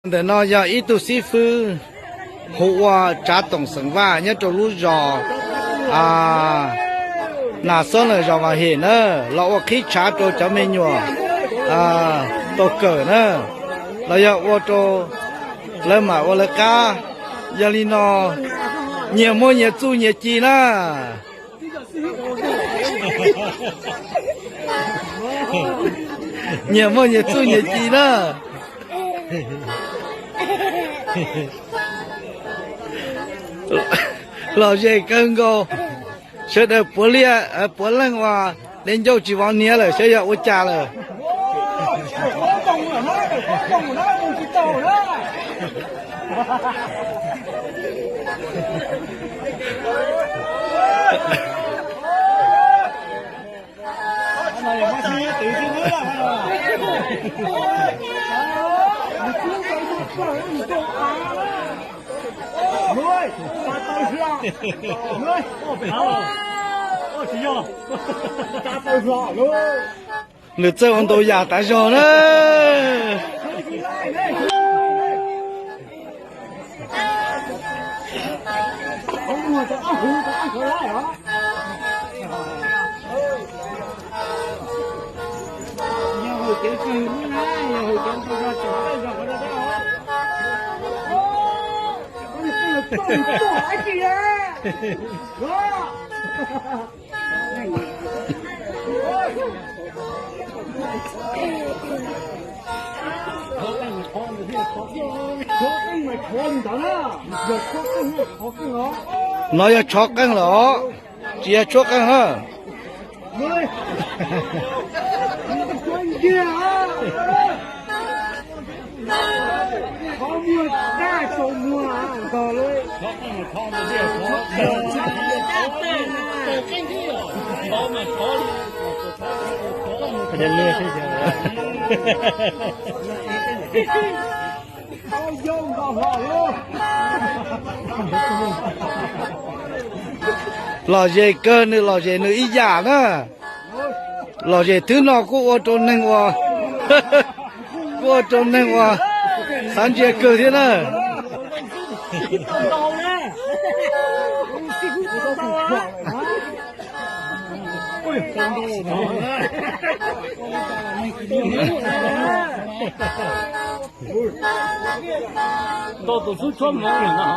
Ntawm no yog ib tug xib fwb hu ua Tsav Toom xeem Vaj nyob rau lub zos Nas Xob Lees zos Vaj Hem na, los ua qhib tshav rau cov me nyuam tau kawm na, los yog ua rau lawv mam ua lawv qab. Yog li no nyias muaj nyias txuj nyias ci na. Nyias muaj nyias txuj nyias ci na. Lom zem kawg nkaus. Sawv daws puav leej uas de ncauj tsis vov niav lawm saib yog ua cas lawm. Nws txawj ua ntau yam tas zog na. No yog tshov qeej lawm os, tsis yog tshuab qeej na. Lom zem kawg, nws lom zem nws ib yam na. Lom zem thwb no kuj ua rau neeg ua, kuj ua rau neeg ua xav ntsia kawg thiab na. Ntau tus xub tshuab hmoov no.